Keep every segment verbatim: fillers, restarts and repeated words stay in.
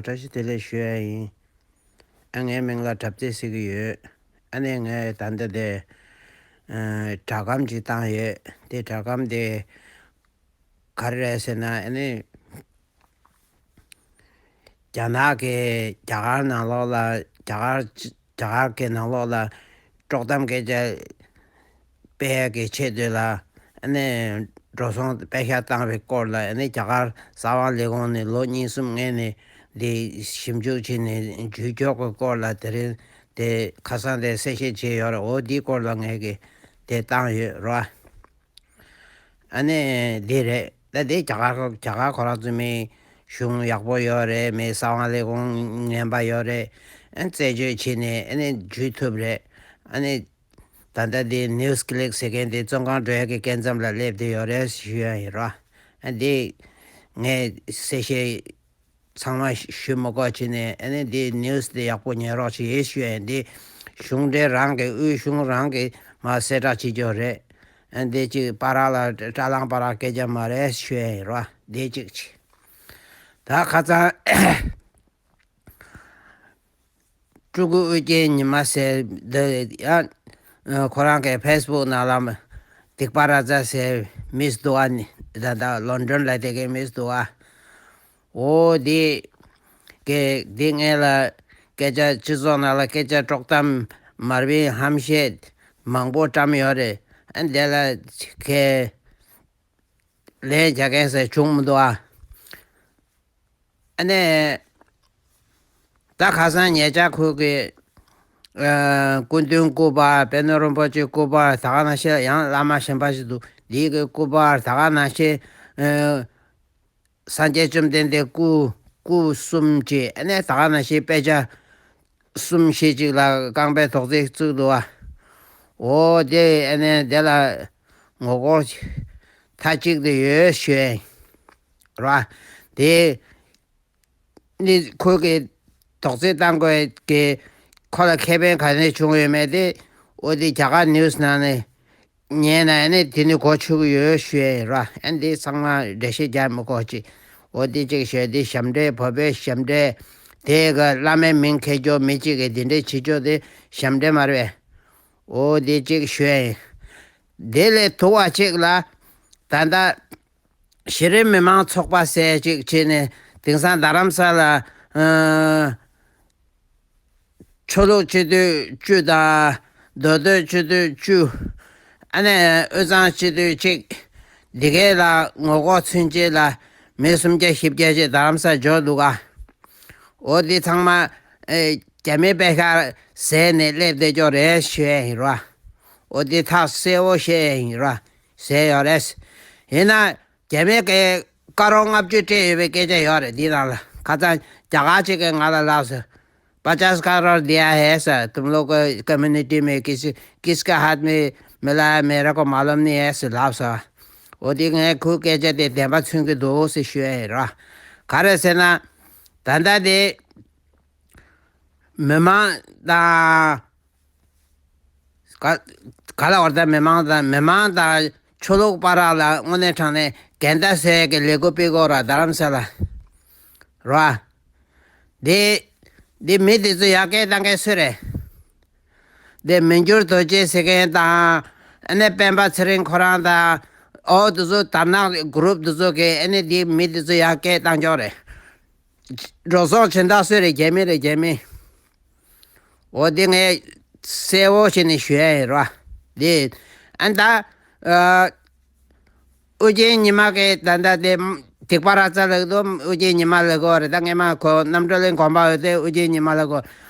བཀྲ་ཤིས་བདེ་ལེགས་ཞུ་ཡ་ཡིན། ཨ་ངའི་མིང་ལ་གྲབས་ཚེ་ཟེར་གྱི་ཡོད། ཨ་ནི་ངས་ད་ལྟ་དེ་ཨ་སྦྲག་སྒམ་ཅིག་བཏང་ཡོད། དེ་སྦྲག་སྒམ་དེ་ག་རེ་རེད་ཟེར་ན། ཨ་ནི་རྒྱ་ནག་གིས་རྒྱ་གར་ནང་ལོགས་ལ་རྒྱ་གར་རྒྱ་གར་གྱི་ནང་ལོགས་ལ་དཀྲོག་གཏམ་སྐད་ཆ་སྤེལ་ཡག་གི་ཆེད་དུ་ལ། ཨ་ནི་འགྲོ་སོང་པེ་ཤག་བཏང་བའི་སྐོར་ལ། ཨ་ནི་རྒྱ་གར་གསང་བ་ལས་ཁུངས་ནས་ལོ་གཉིས་གསུམ་སྔོན་ནས་འདི་ཞིབ་འཇུག་བྱས་ནས་འཇུས་འཇོག་གི་སྐོར་ལ་དེ་རིང་དེ་ཁ་སང་དེ་གསལ་བཤད་བྱས་ཡོད་རེད། འོ་འདིའི་སྐོར་ལ་ངས་ཀྱི་དེ་བཏང་ཡོད་རེད། ཨ་ནི་འདི་རེད། ད་འདི་རྒྱ་གར་རྒྱ་གར་ཁོ་རང་ཚོ་མི་གཞུང་ཡག་པོ་ཡོད་རེད། མི་གསང་བ་ལས་ཁུངས་ངན་པ་ཡོད་རེད། ཨ་རྩད་གཅོད་བྱས་ནས་ཨ་ནི་འཇུས་ཐུབ་རེད། ཨ་ནི་ད་ལྟ་འདི་ནིའུ་སི་ཀི་ལིག་ཟེར་མཁན་དེ་བཙོན་ཁང་འགྲོ་ཡག་གི་སྐས་མཚམས་ལ་སླེབས་བསྡད་ཡོད་རེད་ཞུ་ཡ་ཡིན་རོ། ཨ་འདི་ངས་གསལ་བཤད་ཚང་མ་ཞུ་མི་དགོས་བྱས་ནས། ཨ་ནི་འདི་ནིའུ་སི་དེ་ཡག་པོ་ཉན་རོགས་བྱེད་ཞུ་ཡ་ཡིན། འདི་གཞུང་འབྲེལ་རང་གི་དབུས་གཞུང་རང་གི་མར་གསལ་བསྒྲགས་བྱེད་རྒྱུ་རེད། ཨ་འདི་གཅིག་པ་ར་ལ་སྐྲ་ལང་པ་ར་སྐད་ཆ་མ་རེད་ཞུ་ཡ་ཡིན་རོ། འདི་གཅིག་བྱས། ད་ཁ་སང་སྤྲུལ་སྐུ་ཨོ་རྒྱན་ཉི་མ་ཟེར་འདི་ཡང་ཁོ་རང་གི་ཕེ་སི་བུག་ནང་ལ་སྡིག་པ་ར་ཙ་ཟེར་མི་ཞིག་འདུག་ཨ་ནི། ད་ལྟ་ལོན་ཌོན་ལ་བསྡད་མཁན་མི་ཞིག་འདུག་ཨ། འོ་དེ་གི་དེ་ངས་ལ་སྐད་ཆ་སྤྱི་ཚོགས་ནང་ལ་སྐད་ཆ་དཀྲོག་གཏམ་མ་རབས་ཧམ་བཤད་མང་པོ་བཀྲམ་ཡོད་རེད། ཨ་འདི་ལ་ཁས་ལན་རྒྱག་མཁན་ཟེར་བྱུང་མི་འདུག་ཨ། ཨ་ནི་ད་ཁ་སང་ཉེ་ཆར་ཁོ་གི་ཨ་སྐུ་མདུན་སྐུ་པར། པད་ཉི་རིན་པོ་ཆེ་སྐུ་པར། ད་ག་ནང་བཞིན་ཡང་བླ་མ་གཞན་པ་ཞིག་འདུག་འདི་གི་སྐུ་པར། ད་ག་ནང་བཞིན་ཨ་སངས་རྒྱས་བཅོམ་ལྡན་འདས་སྐུ་སྐུ་གསུམ་བཅས། ཨ་ནི་ད་ག་ནང་བཞིན་དཔེ་ཆ་གསུམ་བཞི་ཅིག་ལ་རྐང་པའི་རྡོག་རྫིས་བཙུགས་འདུག་ཨ། འོ་དེ་ཨ་ནི་དེ་ལ་ངོ་རྒོལ་མཐའ་གཅིག་ཏུ་ཡོད་ཞུ་ཡ་ཡིན་ར། དེ་ནི་ཁོ་གི་རྡོག་རྫིས་བཏང་དགོས་ཀྱི་ཁོ་ལ་ཁེ་ཕན་ག་ནས་བྱུང་ཡོད་མེད་དེ། འོ་དེ་རྒྱ་གར་ནིའུ་སི་ནང་ནས་ཉན་ན་ཨ་ནི་དེ་ནི་གོ་ཆོད་ཀྱི་ཡོད་ཞུ་ཡ་ཡིན་ར། ཨ་ནི་དེ་ཚང་མ་འགྲེལ་བཤད་རྒྱག་མི་དགོས་ཅིག་འོ་དེ་གཅིག་ཞུ་ཡ། དེ་ཞབས་འདྲེན་བོད་པའི་ཞབས་འདྲེན་དེ་གི་བླ་མའི་མིང་འཁྱེར་རྒྱུ་མི་གཅིག་གི་དེ་འདྲས་བྱེད་རྒྱུ་དེ་ཞབས་འདྲེན་མ་རེད། འོ་དེ་གཅིག་ཞུ་ཡ་ཡིན། དེ་ལས་དུ་བ་གཅིག་ལ་ད་ལྟ་གཞི་རིམ་མི་མང་ཚོགས་པ་ཟེར་ཅིག་བྱས་ནས་དེང་སང་རྡ་རམ་ས་ལ་ཨ་ཆོས་ལུགས་སྤྱི་འཐུས་བཅུ་དང་། མདོ་སྟོད་སྤྱི་འཐུས་བཅུ། ཨ་ནི་དབུས་གཙང་སྤྱི་འཐུས་གཅིག་འདི་གའི་ལ་ངོ་རྒོལ་མཚོན་བྱེད་ལ་མི་སུམ་བརྒྱ་བཞི་བརྒྱ་ཅིག་རྡ་རམ་ས་འབྱོར་འདུག་ག་འོ་འདི་ཚང་མ་ཨེ་རྒྱ་མི་པེ་ཤག་ཟས་ནས་སླེབས་བསྡད་ཀྱོག་རེད་ཞུ་ཡ་ཡིན་ར། འོ་འདི་ཐག་གསལ་བོ་བཤད་ཡ་ཡིན་ར། ཟས་ཡོད་རེད། ཡིན་ན་རྒྱ་མི་གི་ཀ་རོ་ལྔ་བཅུ་སྤྲད་ཡོད་པའི་སྐད་ཆ་ཡོད་རེད། འདི་ནང་ལ་ཁ་སང་རྒྱ་གར་ཅིག་གིས་ང་ལ་ལབ་སོང་། पचास करोड़ दिया है सर, तुम लोग को कम्युनिटी में किसी किसके हाथ में मिला है, मेरे को मालूम नहीं है ཟེར་ལབ་སོང་། འོ་དེ་ངས་ཁོའི་སྐད་ཆ་དེ་བདེན་པ་མཚོན་གྱི་འདུག་ཟེར་ཞུ་ཡ་ཡིན་ར། ག་རེ་ཟེར་ན། ད་ལྟ་དེ་མི་མང་དང་། ག་ག་ལ་བར་ད་མི་མང་དང་མི་མང་དང་ཆོས་ལུགས་བར་ལ་དངོས་གནས་དྲང་གནས་འགལ་ཟླ་བཟོ་ཡ་གི་ལས་འགུལ་སྤེལ་དགོས་ར། རྡ་རམ་ས་ལ་ར། འདི་འདི་མི་དེ་ཚོ་ཡར་སྐད་བཏང་མཁན་སུ་རེད། འདི་མི་འགྱུར་རྡོ་རྗེ་ཟེར་མཁན་དང་། ཨ་ནི་སྤེན་པ་ཚེ་རིང་ཁོ་རང་དང་། ཨོ་དེ་ཚོ་དར་ནག་གུ་རུབ་དེ་ཚོ་གིས་ཨ་ནི་འདི་མི་དེ་ཚོ་ཡར་སྐད་བཏང་ཀྱོག་རེད། འགྲོ་སོང་བྱེད་མདའ་སུ་རེད། རྒྱ་མི་རེད། རྒྱ་མི། འོ་དེ་ངས་གསལ་བོ་བྱས་ནས་ཞུ་ཡ་ཡིན་ར། དེ་ཨ་ད་ཨ་ཨོ་རྒྱན་ཉི་མ་གིས་ད་ལྟ་དེ་སྡིག་པ་ར་ཙ་ལབ་འདུག་ཨོ་རྒྱན་ཉི་མ་ལབ་གོ་རེད། ད་ངས་མ་ཁོ་རྣམ་གྲོལ་གླིང་དགོན་པ་འོ་དེ་ཨོ་རྒྱན་ཉི་མ་ལབ་གོ་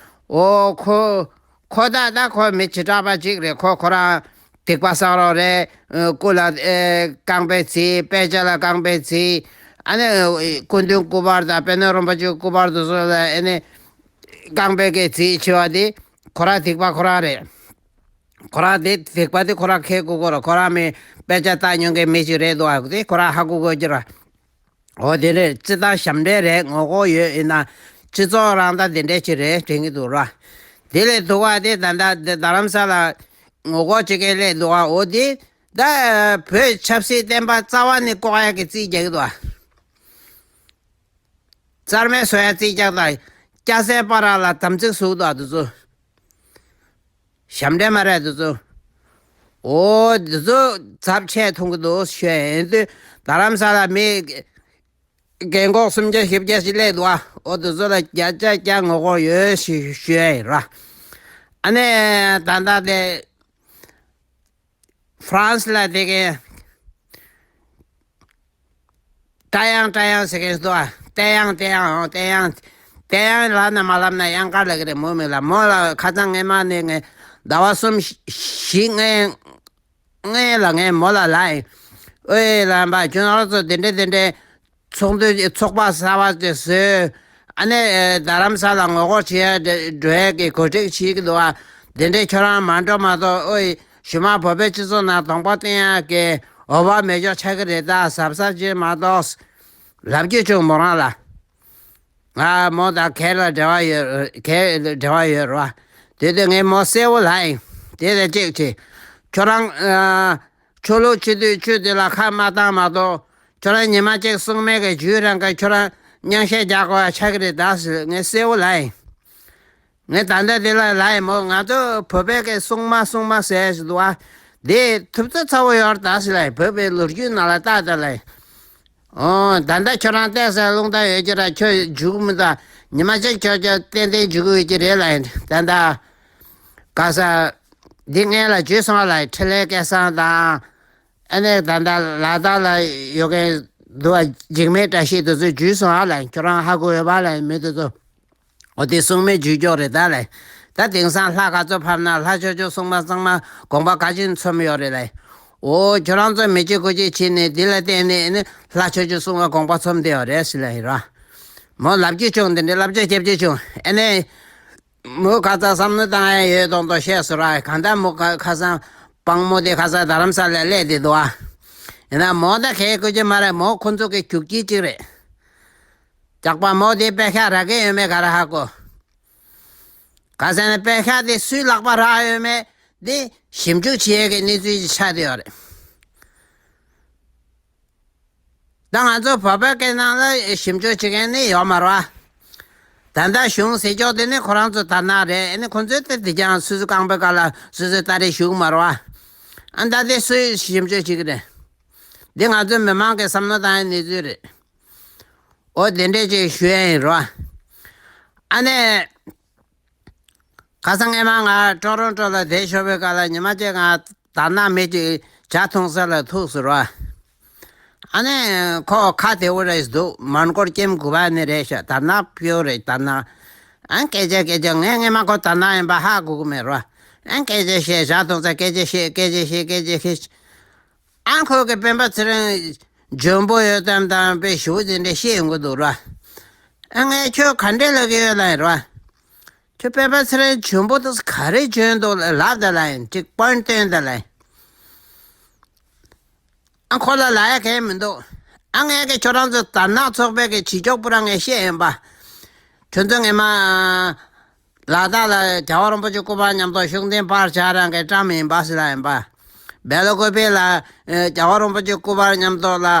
འོ་ཁོ་ཁོ་ད་ད་ཁོ་མི་བྱེ་བྲག་པ་གཅིག་རེད། ཁོ་ཁོ་རང་སྡིག་པ་བསགས་རོགས་རེད། སྐུ་ལ་ཨེ་རྐང་པའི་རྩིས། དཔེ་ཆ་ལ་རྐང་པའི་རྩིས། ཨ་ནི་སྐུ་མདུན་སྐུ་པར་དང་པད་ཉི་རིན་པོ་ཆེ་སྐུ་པར་དེ་ཚོ་ལ་ཨ་ནི་རྐང་པའི་གི་རྩིས་ཆེ་བ་དེ་ཁོ་རང་སྡིག་པ་ཁོ་རང་རེད། ཁོ་རང་དེ་སྡིག་པ་དེ་ཁོ་རང་ཁས་བཀུར་དགོས་རེད། ཁོ་རང་མི་དཔེ་ཆ་ལྟ་མྱོང་མཁན་མི་ཞིག་རེད་འདུག་ཨ། དེ་ཁོ་རང་ཧ་གོ་དགོས་ཀྱི་རེད། འོ་དེ་རེད། སྤྱི་བཏང་ཞབས་འདྲེན་རེད། ངོ་རྒོལ་ཡོད་ཡིན་ན་སྤྱི་ཚོགས་རང་ད་དེ་འདྲས་ཅིག་རེད་དྲན་གྱི་འདུག་ར། དེ་ལས་སྡུག་པ་དེ་ད་ལྟ་འདི་རྡ་རམ་ས་ལ་ངོ་རྒོལ་བྱེད་མཁན་སླེབས་འདུག་ཨ། འོ་དེ་ད་བོད་ཆབ་སྲིད་བསྟན་པ་རྩ་བ་ནས་བཀོག་ཡག་གི་རྩིས་རྒྱག་གི་འདུག་ཨ། རྩར་མའི་བཟོ་ཡ་རྩིས་རྒྱག་དང་། སྐྱ་སེར་པ་ར་ལ་དམ་ཚིག་ཟུག་དང་དེ་ཚོ། ཞབས་འདྲེན་མ་རེད་དེ་ཚོ། འོ་དེ་ཚོ་ཚབས་ཆེ་མཐོང་གི་འདུག་ཞུ་ཡ་ཡིན་དུས། རྡ་རམ་ས་ལ་མི་རྒན་གོག་སུམ་བརྒྱ་བཞི་བརྒྱ་ཞིག་སླེབས་འདུག་ཨ། འོ་དེ་ཚོ་ལ་བརྒྱ་ཆ་བརྒྱ་ངོ་རྒོལ་ཡོད་ཞེས་ཞུ་ཡ་ཡིན་ར། ཨ་ནི་ད་ལྟ་དེ་ཧྥ་རན་སི་ལ་དེ་གའི་ཀྲ་ཡང་ཀྲ་ཡང་ཟེར་མཁན་འདུག་ཨ། ཏའེ་ཡང་ཏའེ་ཡང་ཨོ་ཏའེ་ཡང་། ཏའེ་ཡང་ལབ་ན་མ་ལབ་ན་གཡང་དཀར་ལབ་ཀྱི་རེད། མོ་མི་ལ་མོ་ལ་ཁ་སང་སྔས་མ་ནས་ངས་ཟླ་བ་གསུམ་བཞི་ལྔའི་སྔས་ལ་ངས་མོ་ལ་ལབ་ཡིན། ཨོའི་ལམ་པ་ཁྱོད་རང་ཚོ་དེ་འདྲས་དེ་འདྲས་ཚོགས་འདུ་ཚོགས་པ་གསར་པ་དེ་བཟོས། ཨ་ནི་རྡ་རམ་ས་ལ་ངོ་རྒོལ་བྱེད་ཡ་འགྲོ་ཡ་གི་གོ་སྒྲིག་བྱེད་ཀྱི་འདུག་ཨ། དེ་འདྲས་ཁྱོད་རང་མ་འགྲོ་མ་གཏོགས་ཨོའི་གཞུག་མ་བོད་པའི་སྤྱི་ཚོགས་ནང་གདོང་པ་བསྟན་ཡ་གི་འོ་བ་མེ་སྒྱོགས་ཆགས་ཀྱི་རེད། ད་གཟབ་གཟབ་བྱེད་མ་གཏོགས། ལབ་རྒྱུ་བྱུང་མོ་རང་ལ། ང་མོ་དང་གས་ལ་འབྲེལ་བ་ཡོད་གས་འབྲེལ་བ་ཡོད་རེད་བ། དེ་དུས་ངས་མོ་གསལ་བོ་ལབ་ཡིན། དེ་ལ་གཅིག་བྱེད། ཁྱོད་རང་ཨ། ཆོས་ལུགས་སྤྱི་འཐུས་ཆོས་འདི་ལ་ཁ་མ་བཏང་མ་གཏོགས། ཁྱོད་རང་ཉི་མ་གཅིག་སྲུང་མའི་གི་རྒྱུད་རང་གི་ཁྱོད་རང་སྙན་ཤལ་རྒྱག་དགོས་ཡ་ཆགས་ཀྱི་རེད་ད་ཟེར་ངས་གསལ་བོ་ལབ་ཡིན། ངས་ད་ལྟ་འདི་ལ་ལབ་ཡིན་མོ། ང་ཚོ་བོད་པའི་གི་སྲུང་མ་སྲུང་མ་ཟེར་ཞིག་འདུག་ཨ། འདི་ཐུབ་ཚོད་ཚ་བོ་ཡོད་རེད་ད་ཟེར་ལབ་ཡིན། བོད་པའི་ལོ་རྒྱུས་ནང་ལ་ལྟ་ད་ལབ་ཡིན། ཨོ། ད་ལྟ་ཁྱོད་རང་བལྟས་ས་རླུང་རྟ་ཡོད་ཀྱི་ར། ཁྱོད་རྒྱུག་མི་འདུག་ཉི་མ་གཅིག་ཁྱོད་ཁྱོད་ཏན་ཏན་རྒྱུག་གི་ཡོད་ཀྱི་རེད་ལབ་ཡིན། ད་ལྟ་ག་ས་འདི་ངས་ལ་བརྗོད་སོང་བ་ལ་འཕྲིན་ལས་སྐལ་བཟང་དང་། ཨ་ནི་ད་ལྟ་ལ་དྭགས་ལ་ཡོད་མཁན་འདུག་བ། འཇིགས་མེད་བཀྲ་ཤིས་དེ་ཚོས་བརྗོད་སོང་ཨ་ལབ་ཡིན། ཁྱོད་རང་ཧ་གོ་ཡོད་པ་ལབ་ཡིན་མི་དེ་ཚོ། འོ་དེ་སྲུང་མའི་རྒྱུད་སྐྱོར་རེད་ད་ལབ་ཡིན། ད་དེང་སང་ལྷ་ག་ཚོད་ཕབ་ན་ལྷ་ཆོས་སྐྱོང་སྲུང་མ་གཙང་མ་དགོངས་པ་ག་ཅིག་ཚོམས་ཡོད་རེད་ལབ་ཡིན། འོ་ཁྱོད་རང་ཚོ་མི་བྱེད་དགུ་བྱེད་བྱེད་ནས་འདི་ལ་བརྟེན་ནས་ནི་ལྷ་ཆོས་སྐྱོང་སྲུང་མ་དགོངས་པ་ཚོམས་བསྡད་ཡོད་རེད་ཟེར་ལབ་ཡིན་ར། མོ་ལབ་རྒྱུ་བྱུང་། འདི་འདྲའི་ལབ་རྒྱུ་རྒྱབ་རྒྱུ་བྱུང་། ཨ་ནི་མོ་ཁ་སང་བསམ་བློ་བཏང་ཡ་ཡོད་མདོག་མདོག་བཤད་སོང་ར། གང་ལྟར་མོ་ཁ་ཁ་སང་སྤང་མོ་དེ་ཁ་སང་རྡ་རམ་ས་ལ་སླེབས་བསྡད་འདུག་ཨ། ཡིན་ན་མོ་ད་གས་དགོས་ཀྱི་མ་རེད། མོ་ཁོ་ཚོ་གི་རྒྱུག་ཁྱི་གཅིག་རེད། ཇག་པ་མོ་དེ་པད་ཤག་རག་གི་ཡོད་མེད་ག་རེ་ཧ་གོ། ག་ཟེར་ན་པད་ཤག་དེ་སུའི་ལག་པ་རག་ཡོད་མེད་དེ་ཞིབ་འཇུག་བྱེད་ཡས་ཀྱི་གནས་ཚུལ་ཅིག་ཆགས་བསྡད་ཡོད་རེད། ད་ང་ཚོ་བོད་པའི་སྐད་ནང་ལ་ཞིབ་འཇུག་བྱེད་མཁན་ནི་ཡོད་མ་རེད་བ། ད་ལྟ་གཞུང་ཟེར་ཕྱོགས་དེ་ནི་ཁོ་རང་ཚོ་དར་ནག་རེད། ཨ་ནི་ཁོ་ཚོས་དེ་དེ་ཀྱང་སོ་སོ་རྐང་པའི་སྒང་ལ་སོ་སོའི་སྟ་རེ་ཞུགས་མ་རེད་བ། ཨ་ད་དེ་སུས་ཞིབ་འཇུག་བྱེད་ཀྱི་རེད། འདི་ང་ཚོའི་མི་མང་གི་བསམ་བློ་བཏང་ཡའི་གནས་ཚུལ་རེད། འོ་དེ་འདྲས་ཅིག་ཞུ་ཡ་ཡིན་རོ། ཨ་ནི། ཁ་སང་སྔས་མ་ང་ཀྲོ་རོན་ཀྲོ་ལ་བསྡད་ཤོར་བའི་སྐབས་ལ་ཉི་མ་གཅིག་ང་དར་ནག་མི་གཅིག་ཇ་འཐུང་ས་ལ་ཐུག་སོང་རོ། ཨ་ནི་ཁོ་ཁ་བདེ་བོ་རེད་འདུག་མོན་གྷོར་ཀེམ་དགུ་པ་ནས་རེད་ཤག་དར་ནག་ཕིའོ་རེད་དར་ནག་ཨ་སྐད་ཆ་སྐད་ཆ་ངས་སྔས་མ་ཁོ་དར་ནག་ཡིན་པ་ཧ་གོ་གི་མེད་རོ། ཨ་སྐད་ཆ་བཤད་ཇ་འཐུང་ས་སྐད་ཆ་བཤད་སྐད་ཆ་བཤད་སྐད་ཆ་བཤད། ཨ་ཁོ་གི་སྤེན་པ་ཚེ་རིང་འཇོན་པོ་ཡོད་དམ་དང་དཔེ་ཞུ་དེ་འདྲ་བཤད་ཡོང་གི་འདུག་ར། ཨ་ངས་ཁྱོད་ག་འདྲས་ལབ་ཀྱི་ཡོད་ལབ་ཡིན་ར། ཁྱོད་སྤེན་པ་ཚེ་རིང་འཇོན་པོ་དེ་ག་རེ་འཇོན་འདུག་ལབ་ད་ལབ་ཡིན། ཅིག་པོན་སྟོན་ད་ལབ་ཡིན། ཨ་ཁོ་ལ་ལབ་ཡ་གང་ཡང་མི་འདུག་ཨ་ངས་ཀྱི་ཁྱོད་རང་ཚོ་དར་ནག་ཚོགས་པའི་གི་བྱེད་ཕྱོགས་པུ་ར་ངས་བཤད་ཡིན་པ། ཁྱོད་ཚོ་ངས་མ། ལ་དྭགས་ལ་རྒྱལ་བ་རིན་པོ་ཆེ་སྐུ་པར་མཉམ་དུ་ཤུགས་ལྡན་པར་བྱ་རང་གི་བཀྲམ་ཡིན་པ་ཟེར་ལ་ཡིན་པ། སྦེལ་ཀོབ་ལ་ཨ་རྒྱལ་བ་རིན་པོ་ཆེ་སྐུ་པར་མཉམ་དུ་ལ་ཨ་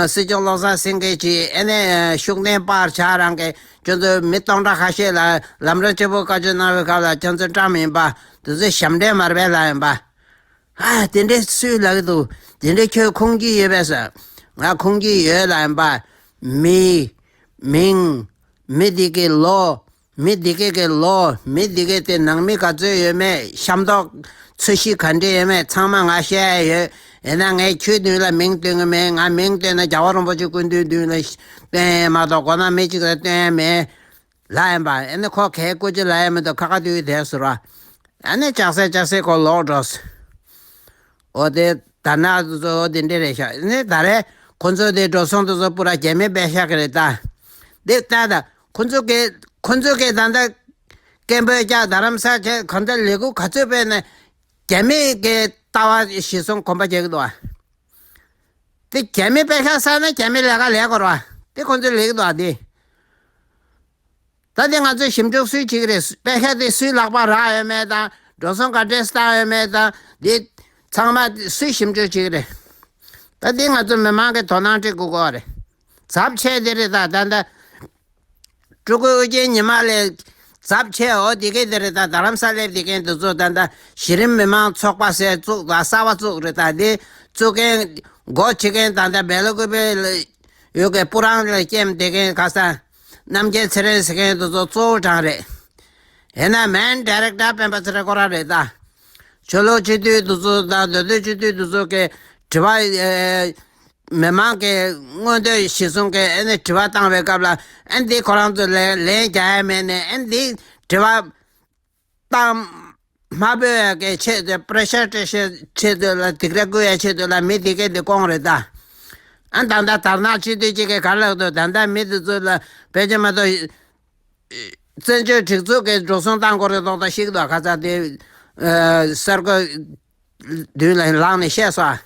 སྲིད་སྐྱོང་བློ་བཟང་སེང་གེ་གིས་ཨ་ནི་ཨ་ཤུགས་ལྡན་པར་བྱ་རང་གི་ཁྱོད་ཚོ་མི་སྟོང་ཕྲག་ཁ་ཤས་ལ་ལམ་རིམ་གཅིག་པུ་བཀའ་བཀྱོན་གནང་བའི་སྐབས་ལ་ཁྱོད་ཚོ་བཀྲམ་ཡིན་པ། དེ་ཚོ་ཞབས་འདྲེན་མ་རེད་པས་ལ་ཡིན་པ། ཨ་དེ་འདྲས་སུས་ལབ་ཀྱི་འདུག་དེ་འདྲས་ཁྱོད་ཁུངས་སྐྱེལ་ཡོད་པས་ཟེར། ང་ཁུངས་སྐྱེལ་ཡོད་ལ་ཡིན་པ། མི། མིང་། མི་འདི་གའི་ལོ། མི་འདི་གའི་གི་ལོ། མི་འདི་གའི་དེ་ནང་མི་ག་ཚོད་ཡོད་མེད། ཤ་མདོག་ཚོས་གཞི་ག་འདྲས་ཡོད་མེད་ཚང་མ་ང་ཤེས་ཡ་ཡོད། ཡིན་ན་ངས་ཁྱོད་མདུན་ལ་མིང་སྟོན་གི་མེད། ང་མིང་སྟོན་ན་རྒྱལ་བ་རིན་པོ་ཆེ་སྐུ་མདུན་མདུན་ལ་སྟོན་ཡ་མ་གཏོགས་མགོ་ནག་མི་གཅིག་ལ་སྟོན་ཡ་མེད། ལབ་ཡིན་པ། ཨ་ནི་ཁོ་གས་སྐུ་མཁྱེན་ལབ་ཡ་མི་འདུག་ཁ་ཁ་དུས་དེ་ཟེར་བ། ཨ་ནི་ལྕགས་སེ་ལྕགས་སེ་ཁོ་ལོག་འགྲོ། འོ་དེ་དར་ནག་དེ་ཚོ་འོ་དེ་འདྲས་རེད་ཤག་ཨ་ནི་ད་རེས་ཁོ་ཚོ་དེ་འགྲོ་སོང་དེ་ཚོ་པུ་ར་རྒྱ་མི་པད་ཤག་གི་རེད་ད། དེ་ལྟ་ད་ཁོ་ཚོ་གི་ཁོ་ཚོ་གི་ད་ལྟ་སྐད་འབོད་རྒྱག་རྡ་རམ་ས་ཆ་གང་ལྟར་ལས་འགུལ་ག་ཚོད་སྤེལ་ནས་རྒྱ་མི་གི་ལྟ་བ་གཞིར་བཟུང་གོམ་པ་རྒྱག་གི་འདུག་ཨ། དེ་རྒྱ་མི་པད་ཤག་ས་ན་རྒྱ་མི་ལས་ཀ་ལས་དགོས་ར། དེ་ཁོ་ཚོས་ལས་ཀྱི་འདུག་ཨ་དེ། ད་དེ་ང་ཚོས་ཞིབ་འཇུག་སུས་བྱེད་ཀྱི་རེད། པད་ཤག་དེ་སུའི་ལག་པར་རག་ཡོད་མེད་དང་འགྲོ་སོང་ག་འདྲས་བཏང་ཡོད་མེད་དང་དེ་ཚང་མ་སུས་ཞིབ་འཇུག་བྱེད་ཀྱི་རེད། ད་དེ་ང་ཚོ་མི་མང་གི་དོ་སྣང་སྤྲད་དགོས་ཀྱི་རེད། ཚབས་ཆེ་དེ་རེད། ད་ད་ད་ སྤྲུལ་སྐུ་ཨོ་རྒྱན་ཉི་མ་ལས་ཚབས་ཆེ་འོ་དེ་གའི་དེ་རེད། ད་རྡ་རམ་ས་ལའི་དེ་གའི་འདི་ཚོ་ད་ད་གཞི་རིམ་མི་མང་ཚོགས་པ་ཟེར་བཙུགས་ད་གསར་པ་བཙུགས་རེད། ད་དེ་བཙུགས་མཁན་འགོ་ཁྲིད་མཁན་ད་ད་སྦེལ་ཀོབ་ལ་ཡོད་མཁན་སྤུ་རང་ལ་སྐྱེམས་དེ་གའི་ག་ས་རྣམ་རྒྱལ་ཚེ་རིང་ཟེར་མཁན་དེ་ཚོ་གཙོ་བོ་གྲངས་རེད། ཡིན་ན་མེན་ཌའི་རེག་ཊར་སྤེན་པ་ཚེ་རིང་ཁོ་རང་རེད་ད། ཆོས་ལུགས་སྤྱི་འཐུས་དེ་ཚོ་དང་མདོ་སྟོད་སྤྱི་འཐུས་དེ་ཚོ་གི་དྲི་བ་ཨེ། མི་མང་གི་མངོན་འདོད་གཞིར་བཟུང་གི་ཨ་ནི་དྲི་བ་བཏང་བའི་སྐབས་ལ་ཨ་འདི་ཁོ་རང་ཚོ་ལན་ལན་རྒྱག་ཡ་མེད་ནས་ཨ་འདི་དྲི་བ་བཏང་མ་འབོད་ཡ་གི་ཆེད་དུ་པེ་རེ་ཤར་སྤྲད་ཤེས་ཆེད་དུ་ལ་སྡིགས་ར་བསྐུལ་ཡ་ཆེད་དུ་ལ་མི་དེ་གས་འདི་བསྐོང་རེད་ད། ཨ་ད་ལྟ་དར་ནག་སྤྱི་འཐུས་གཅིག་གིས་ག་ལབ་འདུག་ད་ལྟ་མི་དེ་ཚོ་ལ་ཕལ་ཆེར་མ་གཏོགས་བཙན་བྱོལ་སྒྲིག་འཛུགས་ཀྱི་འགྲོ་སོང་བཏང་དགོས་རེད་མདོག་མདོག་ཤིག་འདུག་ཁ་ཚ་དེ་གསར་འགོད། མདུན་ལ་ལངས་ནས་བཤད་སོང་།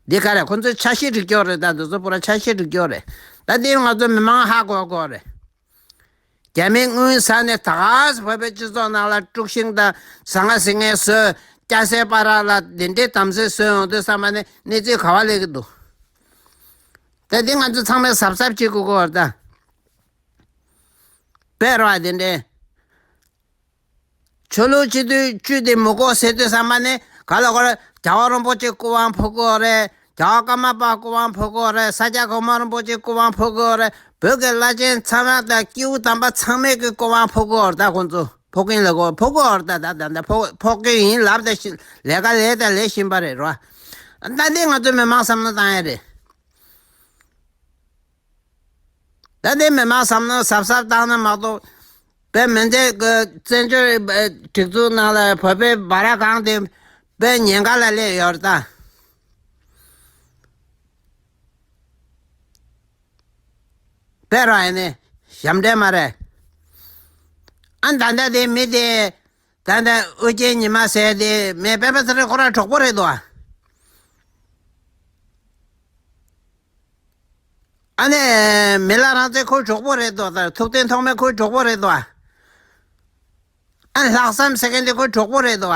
འདི་ག་རེད། ཁོ་ཚོའི་འཆར་གཞི་སྒྲིག་སྐྱོར་རེད། ད་འདི་ཚོ་པུ་ར་འཆར་གཞི་སྒྲིག་སྐྱོར་རེད། ད་འདི་ང་ཚོ་མི་མང་ཧ་གོ་དགོས་རེད། རྒྱ་མི་དངུལ་ཟ་ནས་ད་ག་སེ་བོད་པའི་སྤྱི་ཚོགས་ནང་ལ་དཀྲུག་ཤིང་དང་ཟ་ང་ཟིང་ངེ་བཟོས། སྐྱ་སེར་བར་ལ་འདི་འདྲའི་དམ་སེལ་བཟོས་ཡོང་དུས་ཙམ་པ་ནས་གནས་ཚུལ་ག་བ་སླེབས་ཀྱི་འདུག་ད་འདི་ང་ཚོ་ཚང་མས་གཟབ་གཟབ་བྱེད་དགོས་ཀྱི་ཡོད་རེད་ད། དཔེ་ར་བ་འདི་འདྲའི། ཆོས་ལུགས་སྤྱི་འཐུས་བཅུ་དེ་མི་དགོས་ཟེར་དུས་ཙམ་པ་ནས་ག་ལ་གོ་རེད། རྒྱལ་བ་རིན་པོ་ཆེ་སྐུ་དབང་འཕོ་དགོས་རེད། རྒྱལ་བ་ཀརྨ་པ་སྐུ་དབང་འཕོ་དགོས་རེད། ས་སྐྱ་གོང་མ་རིན་པོ་ཆེ་སྐུ་དབང་འཕོ་དགོས་རེད། བོད་ཀྱི་བླ་ཆེན་ཚང་མ་དང་སྐྱེས་བུ་དམ་པ་ཚང་མས་ཀྱི་སྐུ་དབང་འཕོ་དགོས་རེད། ད་ཁོང་ཚོ་འཕོ་གིན་ལ་གོ་འཕོ་དགོས་རེད། ད་ད་ད་ད་འཕོ་འཕོ་གིན་ཡིན་ལབ་ད་ཤི་ལས་ཀ་ལས་ད་ལས་བཞིན་པ་རེད་རོ། ད་འདི་ང་ཚོ་མི་མང་བསམ་བློ་བཏང་ཡ་རེད། ད་ལྟའི་མི་མང་བསམ་བློ་གཟབ་གཟབ་བཏང་ན་མ་གཏོགས། དཔེ་མི་འདྲ་གི་བཙན་བྱོལ་སྒྲིག་འཛུགས་ནང་ལ་བོད་པའི་སྦ་ར་གང་དེ་དཔེ་ཉེན་ཁ་ལ་སླེབས་ཡོད་རེད་ད། དཔེ་རང་ཡིན་ནི་ཞབས་འདྲེན་མ་རེད། ཨ་ད་ལྟ་དེ་མི་དེ། ད་ལྟ་ཨོ་རྒྱན་ཉི་མ་ཟེར་དེ་མི་སྤེན་པ་ཚེ་རིང་ཁོ་རང་གྲོགས་པོ་རེད་དོ། ཨ་ནི་མི་ལ་རང་བཙན་ཁོའི་གྲོགས་པོ་རེད་དོ། ད་ཐུབ་བསྟན་ཐོགས་མེད་ཁོའི་གྲོགས་པོ་རེད་དོ། ཨ་ལྷག་བསམ་ཟེར་མཁན་དེ་ཁོའི་གྲོགས་པོ་རེད་དོ།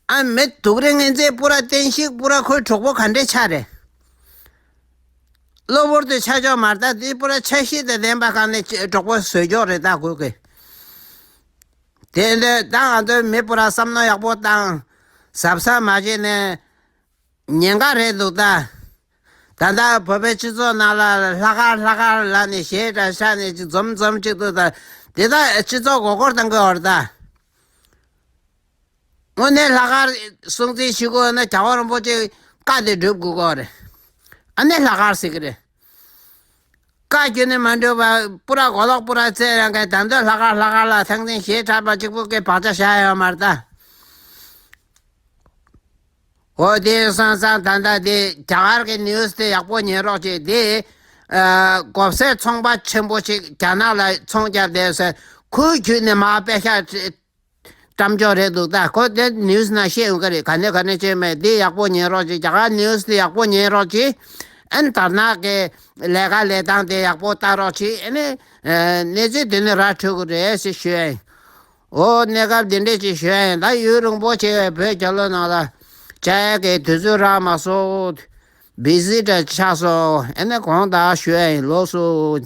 ཨ་མི་དུག་རིང་ངན་ཚད་པུ་ར་བསྟན་བཤིག་པུ་ར་ཁོའི་གྲོགས་པོ་ག་འདྲས་ཆགས་རེད། གློ་བུར་དུ་ཆ་འཇོག་མ་རེད་ད། དེ་པུ་ར་འཆར་གཞི་དང་ལྡན་པ་གང་ནས་གྲོགས་པོ་བཟོས་འཇོག་རེད་ད་གོ་གི། དེ་འདྲ་ད་ང་ཚོའི་མི་པུ་ར་བསམ་བློ་ཡག་པོ་བཏང་། གཟབ་གཟབ་མ་བྱས་ནས་ཉེན་ཁ་རེད་འདུག་ད། ད་ལྟ་བོད་པའི་སྤྱི་ཚོགས་ནང་ལ་ལྷག་དཀར་ལྷག་དཀར་ལབ་ནས་ཞེ་དྲག་ཤ་ནས་ཅིག་འཛོམས་འཛོམས་ཅིག་འདུག་ད། དེ་དག་སྤྱི་ཚོགས་མགོ་སྐོར་གཏོང་གི་ཡོད་རེད་ད། དངོས་གནས་ལྷག་དཀར་སྲུང་བརྩི་ཞུ་དགོས་ན་རྒྱལ་བ་རིན་པོ་ཆེ་བཀའ་དེ་སྒྲུབ་དགོས་ཀྱི་རེད། ཨ་ནི་ལྷག་དཀར་ཟེར་གི་རེད། བཀའ་བརྒྱུད་ནས་མ་འགྲུབ་པ་པུ་ར་གོ་ལོག་པུ་ར་བཙལ་རང་གི་ད་འདོད་ལྷག་དཀར་ལྷག་དཀར་ལ་ཐང་ཐིང་ཞེ་དྲག་པ་གཅིག་པུ་གི་བག་ཆགས་བཞག་ཡོད་མ་རེད་ད། འོ་དེ་སང་སང་ད་ལྟ་དེ་རྒྱ་གར་གི་ནིའུ་སི་དེ་ཡག་པོ་ཉན་རོགས་བྱེད་དེ། ཨ་གོ་སའི་ཚོང་པ་ཆེན་པོ་ཞིག་རྒྱ་ནག་ལ་ཚོང་བརྒྱབ་བསྡད་ཟེར་ཁོའི་བརྒྱུད་ནས་མར་པད་ཤག་བཀྲམ་འཇོག་རེད་འདུག་ད་ཁོ་དེ་ནིའུ་སི་ནང་བཤད་ཡོང་གི་རེད། ག་ནས་ག་ནས་བྱས་མེད་དེ་ཡག་པོ་ཉན་རོགས་བྱེད། རྒྱ་གར་ནིའུ་སི་དེ་ཡག་པོ་ཉན་རོགས་བྱེད། ཨན་དར་ནག་གི་ལས་ཀ་ལས་སྟངས་དེ་ཡག་པོ་ལྟ་རོགས་བྱེད། ཨ་ནི་གནས་ཚུལ་དེ་ནི་ར་འཕྲོད་ཀྱི་རེད་ཟེར་ཞུ་ཡ་ཡིན། འོ་གནས་སྐབས་འདི་འདྲས་ཅིག་ཞུ་ཡ་ཡིན། ད་ཡུན་རིང་པོ་བྱས་བོད་རྒྱལ་ལོ་ནང་ལ་བཅར་ཡ་གི་དུས་ཚོད་རག་མ་སོང་། བི་ཟི་འདྲ་ཆགས་སོང་། ཨ་ནི་གོང་དག་ཞུ་ཡ་ཡིན། ལགས་སོ།